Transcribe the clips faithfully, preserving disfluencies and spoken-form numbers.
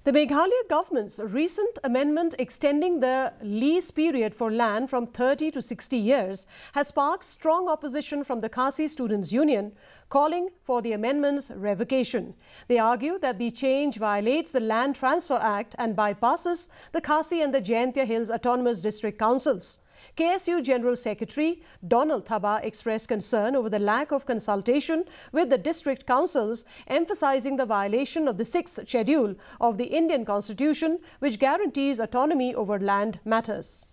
The Meghalaya government's recent amendment extending the lease period for land from thirty to sixty years has sparked strong opposition from the Khasi Students Union, calling for the amendment's revocation. They argue that the change violates the Land Transfer Act and bypasses the Khasi and the Jaintia Hills Autonomous District Councils. K S U General Secretary Donald Thabah expressed concern over the lack of consultation with the district councils, emphasizing the violation of the sixth schedule of the Indian Constitution, which guarantees autonomy over land matters.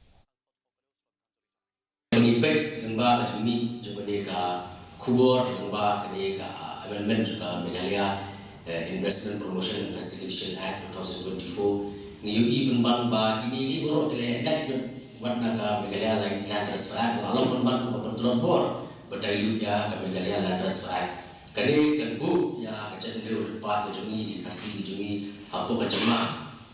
Ngi peit lyngba ka jingmih jong kane ka khubor lyngba kane ka amendment jong ka Meghalaya eh, Investment Promotion and Facilitation Act two thousand twenty-four. Ngi ïohi pynban ba kine ki baroh ki la ïaid wat na ka Meghalaya Land Transfer Act, la long pynban kumba pyntlot bor ba dei lut ïa ka Meghalaya Land Transfer Act. Kane kan buh ïa ka jaitbynriew ryngkat ka jong ngi, ka Khasi ka jong ngi hapoh ka jingma.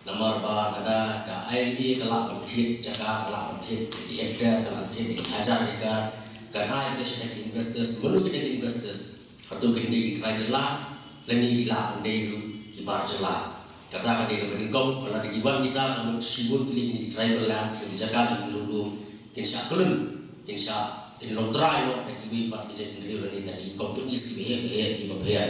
Namar ba lada ka I L A ka lah ban thied jaka, ka lah ban thied ki hektar, ka lah ban thied ki hajar hektar, kan ai ïa kita ki investors, mano kita ki investors? Hato kin dei ki trai jylla lane ki lah ban dei ruh ki bar jylla? Kata ka dei kaba nyngkong, ba lada ki wan kita ka mut shibun tylli ki tribal lands, ki jaka jong ki lum lum, kin shah khlun, kin shah, kin long trai noh da kiwei pat ki jaitbynriew lane da ki companies kiba heh ba heh kiba pher.